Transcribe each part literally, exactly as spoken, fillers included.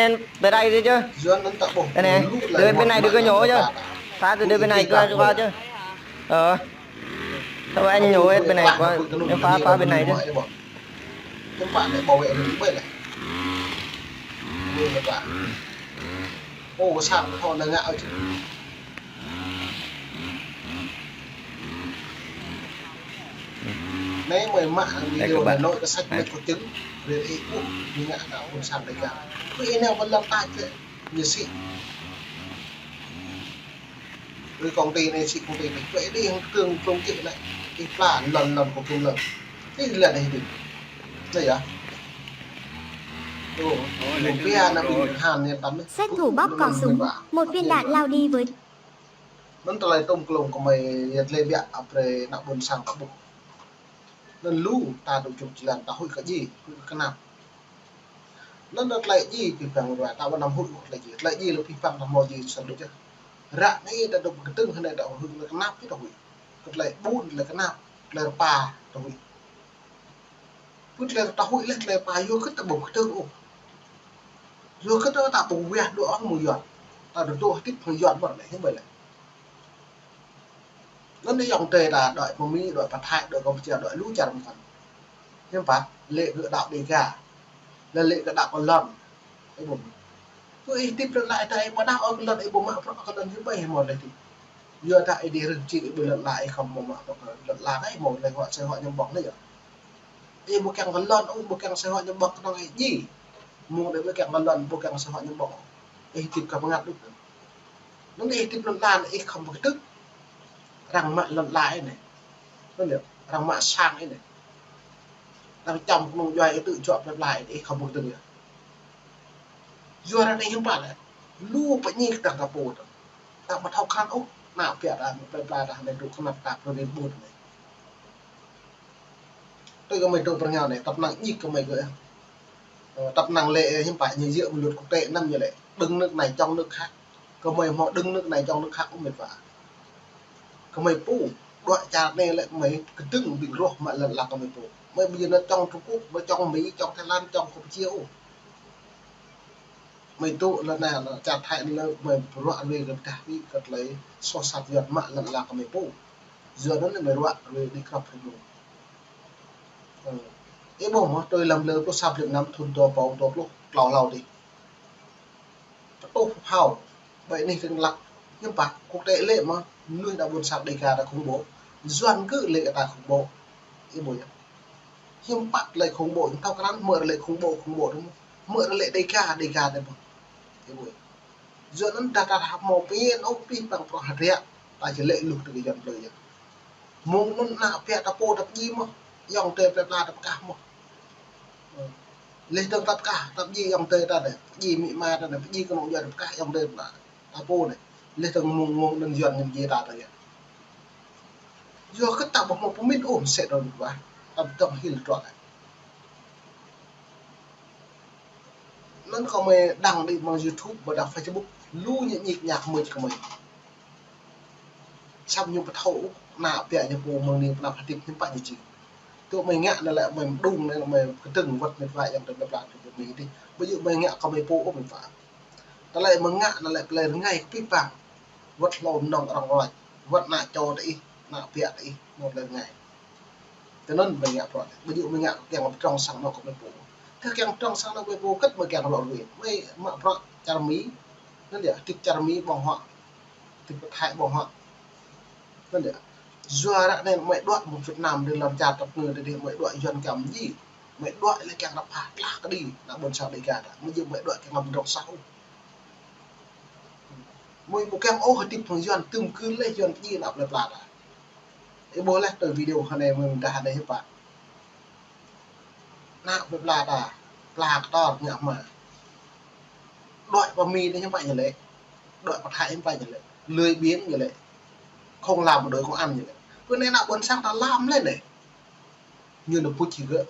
anai, pơ đai đi chứ. Anai, đi bên này đừng có nhổ chứ. Phá từ đi bên này qua, qua chứ. Ờ. Thôi anh nhổ hết bên này qua, phá, phá bên này chứ. Chứ bạn lại bảo vệ được như vậy này. Ôi, các bạn. Ô, sao nó thôi là ngạo chứ. Anai mơi mă video anai, nội cái sách mơi có chứng. Rồi ý ú, ñu ngă đăo ƀôn sang Đêga. Cứ anai ƀôn lăn ta chứ, ñu sĭ. Rồi công ty anai sĭ công ty anai. Vậy đi hăng kơ̆ng kơ̆ng kơ anai. Ih pla lăn lăn kơ kơ̆ng lăn. Ih lăn ih đi. Anai yơh. Ơ, ơ, lăn lăn kơ̆ng kơ̆ng. Sát thủ bóp cò súng, một viên đạn lao đi với Anŭn tơlơi tơm klông kơ mơi yơh tơlơi biă apre ană ƀôn sang ta ƀuh. Anŭn lu ta dŏ čŭk jơlan ta huĭ kơ djai, huĭ kơ kơnap. Anŭn tơlơi djai pih păng ră ta ƀu năm huĭ kơ tơlơi djai. Tơlơi djai lu pih păng ta hmâo djai sơ̆ đôč yơh. Ră anai ta dŏ kơtơ̆ng hơnai ta huĭ kơ kơnap či ta huĭ. Kơ tơlơi ƀun, tơlơi kơnap, tơlơi rơpa ta huĭ. Pŭt lĕ ta huĭ lĕ tơlơi rơpa yua kơ ta ƀu kơtơ̆ng ôh. Yua kơ ta ƀu weh dŏ ôh mơ̆ng Yuan. Ta dŏ dŏ hơdip hăng Yuan ƀơ̆n lĕ hiư̆m ƀai lĕ. Anŭn yơh ayŏng adơi ta đuaĭ pơ Mi, đuaĭ pơ Thái, đuaĭ Kampuchia, đuaĭ lu čar mơ̆n. Hiư̆m pă, lĕ kơ đăo Đêga. Lĕ lĕ kơ đăo kơ lŏn. Ih ƀuh. Kơ ih hơdip lŏn la ih ta ih ƀu đăo ôh kơ lŏn ih ƀu mă bruă kơ lŏn hiư̆m ƀai ih hmâo lĕ hơdip. Yua dah ih đĭ rơ̆ng čih ih ƀu lŏn la ih khŏm ƀu mă bruă kơ lŏn la ih hmâo lĕ huă asơi huă ñăm ƀơ̆ng anai yơh. Ih ƀu kiăng kơ lŏn ôh, ƀu kiăng asơi huă ñăm ƀơ̆ng kơnơ̆ng ih djai. Mơ̆ng đơi ƀu kiăng kơ lŏn, ƀu kiăng asơi huă ñăm ƀơ̆ng. Ih hơdip kơ pơngăt đôč. Anŭn ih hơdip lŏn la anai ih khŏm ƀu kơtư̆. Arăng mă lŏn la ih anai. Anŭn yơh, arăng mă sang ih anai. Arăng čăm kơnung djuai ih tŭ juă plơi pla ih anai, ih khŏm ƀu kơtư̆ yơh. Yua arăng anai hiư̆m pă lĕ. Lu pơñi kơtang ta pô tơ. Ta ƀu thâo krăn ôh, ană biă ta, plơi pla ta, anai dŏ kơnăp ta, plơi ƀôn anai. Tui kơ mơi dŏ pơ rơngiao anai, tăp năng ñik kơ mơi kơ, ơ, tăp năng lĕ, ơ, hiư̆m pă ñu djơ̆ mơ̆ng luật quốc tế anăm ñu lĕ. Đứng nước này chống nước khác. Kơ mơi hmâo đứng nước này chống nước khác ôh mĕt wa. Kơ mơi pô, đuaĭ čar anai lĕ mơi kơdơ̆ng ƀing roh mă lŏn la kơ mơi pô. Mơi ƀu djơ̆ nao chống Trung Quốc, mơi chống Mỹ, chống Thái Lan, chống Campuchia ôh. Mơi dŏ lŏn anai, lŏn čar Thái anai lĕ mơi ruă ruê kơ pơdah wĭ kơ tơlơi soh sat Yuan mă lŏn la kơ mơi pô. Yua anŭn lĕ mơi ruă ruê đĭ krăp rĭm mông. Ơ, ih ƀuh mơ̆, tui lăm lơ pluh sa bơyan năm thun dua rơbâo dua pluh klâo hlâo dih. Pơtuh pơphao, ƀơi anih tơlăk, hiư̆m pă, quốc tế lĕ mơ̆, mơnuih ană ƀôn sang Đêga ta khủng bố, Yuan gơ̆ lĕ kơ ta khủng bố. Ih ƀuh yơh. Hiư̆m pă lĕ khủng bố, thâo krăn, hmư̆ lĕ khủng bố, khủng bố dơ̆ng. Hmư̆ lĕ Đêga, Đêga dơ̆ng. Ih ƀuh yơh. Yua anŭn ta ta hmâo pơmĭn ôh pih păng prŏng hơdră, ta či lĕ luh tơ kơ Yuan plơi yơh. Mơ̆ng anŭn ană ƀă ta pô ta pơjing mơ̆, ayŏng adơi plơi pla ta pơkah mơ̆. Leh dơ̆ng ta pơkah, ta pơjing ayŏng adơi ta anai, pơjing amĭ ama ta anai, pơjing kơnung djuai ta pơkah ayŏng adơi ta, ta pô anai. Leh dơ̆ng mơ̆ng, mơ̆ng anŭn Yuan ñu pơjing ta tơ yơh. Yua kơ ta ƀu hmâo pơmĭn ôh mơsĕ dơ̆ng ƀu ƀah, ta pơdơ̆ng hil truă. Anŭn kơ mơi đăng đĭ mơ̆ng YouTube, ƀôdah Facebook, lu ñu ñik ñak mơ̆ kơ mơi. Samơ̆ ñu ƀu thâo ôh, ană ƀă ñu pô mơ̆ng anai pơ anăp hơdip hiư̆m pă ñu jing. Tơl mơi ngă anŭn lĕ mơi mơđung anŭn mơi kơdơ̆ng wơ̆t mĕt wa ayŏng adơi plơi pla tơ ƀơi mơi dih. Ƀu djơ̆ mơi ngă kơ mơi pô ôh mĕt wa. Tơlơi mơi ngă anŭn lĕ plơi rơngai kơ pih păng. Wơ̆t hlâo mơnơ̆ng arăng ruai. Wơ̆t ană čô tơ ih, ană ƀă tơ ih, mơ̆ plơi rơngai. Tơ anŭn mơi ngă prŏng. Ƀu djơ̆ mơi ngă kiăng pơdrŏng sang anŏ kơ mơi pô. Tơ kiăng pơdrŏng sang anŏ kơ mơi pô, kơ̆t mơi kiăng rŏ ruai. Mơi mă prŏng čar Mi, anŭn yơh, hơdip čar Mi ƀơ̆ng huă. Hơdip pơ Thái ƀơ̆ng huă. Anŭn yơh. Yua ră anai mơi đuaĭ mơ̆ng Việt Nam dih lŏn čar tơpă ngơ dih, mơi đuaĭ Yuan kiăng mơ̆ dih. Mơi đuaĭ lĕ kiăng rơpah tlah kơđi, ană ƀôn sang Đêga ta. Mơi djơ̆ mơi đuaĭ kiăng ngă pơdrŏng sang ôh. Mơi ƀu kiăng ôh hơdip hăng Yuan tơm kơ leh Yuan pơjing ană plơi pla ta. Ih ƀuh leh tui video hơnai mơi mơdah anai hiư̆m pă. Ană plơi pla ta, pla kơtor ngă hmua. Đuaĭ pơ Mi anai hiư̆m pă ñu lĕ. Đuaĭ pơ Thái hiư̆m pă ñu lĕ. Lười biếng ñu lĕ. Không làm bộ đội công an ñu lĕ. Pơ anai ană ƀôn sang ta lăm lĕ anai. Ñu anŭn pŭ či gơ̆.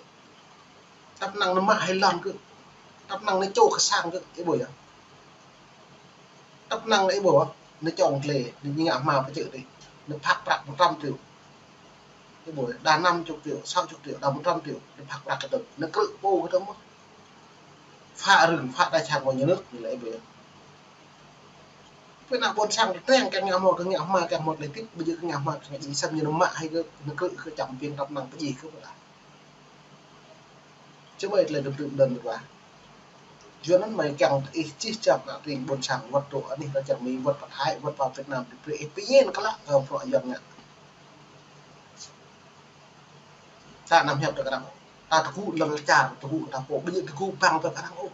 Tăp năng anŭn mă hai lŏn gơ̆. Tăp năng anŭn čô kơ sang gơ̆, ih ƀuh yơh. Tăp năng anŭn ih ƀuh, anŭn čŏng glai, anŭn ñu ngă hmua pơ čư̆ dih. Anŭn phak prăk một trăm triệu. Ih ƀuh, đa năm chục triệu, sáu chục triệu, đa một trăm triệu, anŭn phak prăk kơ tơ̆ng. Anŭn krư̆ pô kơ tơ̆ng mơ̆. Phá rừng, phá tài sản của nhà nước, ñu lĕ ih ƀuh yơh. Pơ ană ƀôn sang ta treng kiăng ngă hmua, kiăng ngă hmua, kiăng hmua tơlơi hơdip, ƀu djơ̆ kiăng ngă hmua, kiăng ngă djai, samơ̆ ñu anŭn mă hai gơ̆, anŭn krư̆ kơ čăm piêng tăp năng pơjing kơ ƀu đa. Čơmơi tơlơi dŭm dŭm đơn mơ̆t wa. Yua anŭn mơi kiăng ih čih čap ană tring ƀôn sang wơ̆t dŏ anih ta čar Mi wơ̆t pơ Thái wơ̆t pơ Việt Nam dih brơi ih pơmĭn klă kơ bruă Yuan ngă. Ta anăm hiăp tơ kơ arăng. Ta tơgŭ lŏn čar, tơgŭ ta pô, ƀu djơ̆ tơgŭ păng tơ kơ arăng ôh.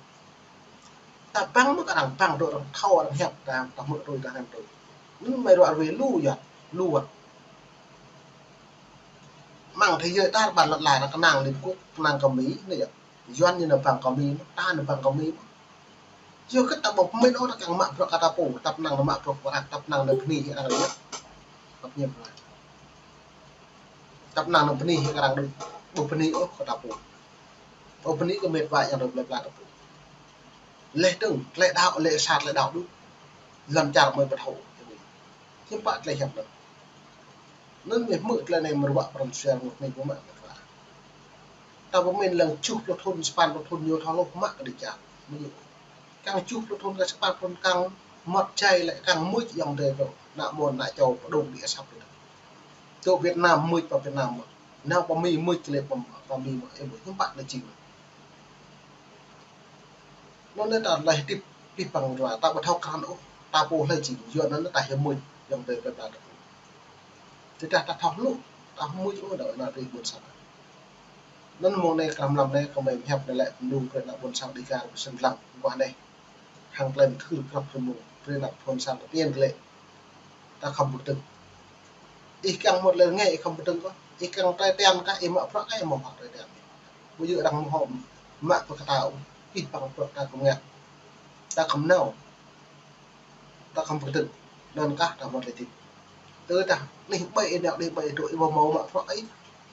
Ta păng mơ̆ kơ arăng, păng dŏ arăng thâo arăng hiăp ta, ta hmư̆ tui ta hrăm tui. Anŭn mơi ruă ruai lu yơh, lu wơ̆t. Mơ̆ng thế giới ta ƀăn lŏn tơnah ta kơnang Liên Hợp Quốc, kơnang kơ Mi, anai yơh. Yuan ñu anŭn păng kơ Mi, ta anŭn păng kơ Mi. Yua kơ ta ƀu pơmĭn ôh ta kiăng mă bruă kơ ta pô, tăp năng anŭn mă bruă kơ arăng, tăp năng anŭn bơni hĭ arăng yơh. Tăp năng anŭn bơni hĭ arăng đôč, ƀu bơni ôh kơ ta pô. Ƀu bơni kơ mĕt wa ayŏng adơi plơi pla ta pô. Leh dơ̆ng, tơlơi đaŏ, lĕ sa tơlơi đaŏ đôč. Lŏn čar mơi ƀu thâo. Hiư̆m pă tơlơi hiăp anŭn. Anŭn mơi hmư̆ tơlơi anai mơ̆ ruă pran jua mơ̆ anai ƀu mă mĕt wa. Ta pơmĭn lăng tơjuh pluh thun, sapăn pluh thun ñu thâo hloh mă kơ dêh čar. Mơ̆ ñu. Kiăng tơjuh pluh thun, kiăng sapăn pluh thun, kiăng mơ̆t jai lĕ kiăng mưč ayŏng adơi kơ. Ană mơnuih, ană čô, pơđŏng đĭ asăp đôč. Dŏ Việt Nam mưč pơ Việt Nam mơ̆. Nao pơ Mi mưč lĕ pơ, pơ Mi mơ̆. Ih ƀuh, hiư̆m pă anŭn jing. Anŭn anai ta tơlơi hơdip pih păng rua, ta ƀu thâo krăn ôh, ta pô hlơi jing, yua anŭn ta hiam mưč, ayŏng adơi plơi pla ta pô. Tơdah ta thâo hluh, ta hmư̆ ôh đa ană tring ƀôn sang. Anŭn mơ̆ng anai kơ mlam anai kơ mơi hiăp anai lĕ pơmlung brơi ană ƀôn sang Đêga rơbâo sĭn lăng, mơguah anai. Hăng tơlơi mơthưr krăp rơmung, brơi ană ƀôn sang ta pơmĭn glaĭ. Ta khŏm pơkơdơ̆ng. Ih kiăng mơ̆t lĕ rơngai, ih khŏm pơkơdơ̆ng kơ. Ih kiăng tơlơi tian kah, ih mă bruă kah, ih mơ̆ hŏ tơlơi tian. Ƀu djơ̆ arăng mơ̆ hŏ mă pơkơtao, ih păng bruă ta kơ ngă. Ta khŏm nao. Ta khŏm pơkơdơ̆ng. Anŭn kah ta mơ̆t lĕ hơdip. Tơdah anih ƀai ih nao, anih ƀai ih dŏ, ih ƀu hmâo mă bruă ih.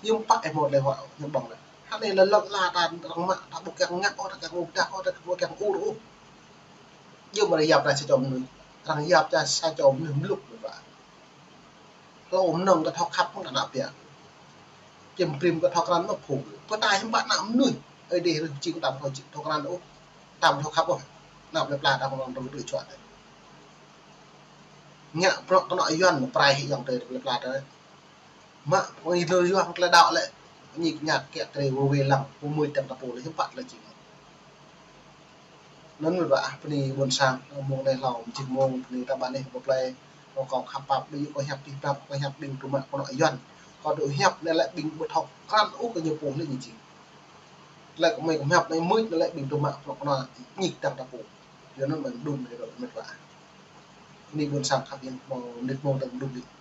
Hiư̆m pă ih mơ̆t lĕ huă, hiư̆m ƀơ̆ng lĕ. Hơnai lŏn la ta arăng mă, ta ƀu kiăng ngă ôh, ta kiăng ƀu pơdah ôh, ta ƀu kiăng ur ôh. Djơ̆ mơ̆ arăng yap ta sa čô mơnuih. Arăng yap ta sa čô mơnuih mlŭk mơ̆n ƀă. Hlâo mơnơ̆ng kơ thâo khăp mơ̆ng ană ƀă. Čem brĭm kơ thâo krăn mơ̆ phung. Pơtă hiư̆m pă ană mơnuih. Ơi adai rơh jing ta ƀu thâo krăn ôh. Ta ƀu thâo khăp ôh. Ană plơi pla ta ƀu thâo kơdrưh čuă tơi. Ngă bruă kơ ană Yuan pơrai hĭ ayŏng adơi plơi pla tơi. Mă pơngil Yuan tơlơi đaŏ lĕ. ñik ñak kiă kriê wơwê lăng, pơmưč tăng ta pô lĕ hiư̆m pă lĕ jing. Anŭn mơ̆n wa ah bơni ƀôn sang, mông anai hlâo mơjing mông bơni ta ƀan ih pơplai, kâo khăp pap, ƀing kâo hiăp ih prăp, kâo hiăp ƀing tơmă kơnuk Yuan. Kâo dŏ hiăp anai lĕ ƀing ƀu thâo krăn ôh kơ ñu pô lĕ ñu jing. Lĕ kơ mơi kơ hiăp anai mưč anai lĕ ƀing tơmă kơnuk kơna ñik tăng ta pô. Yua anŭn mơi mơđung anai dŏ mĕt wa ah. Bơni ƀôn sang khăp yơh, mơ̆ nit mông tăng mơđung đĭ.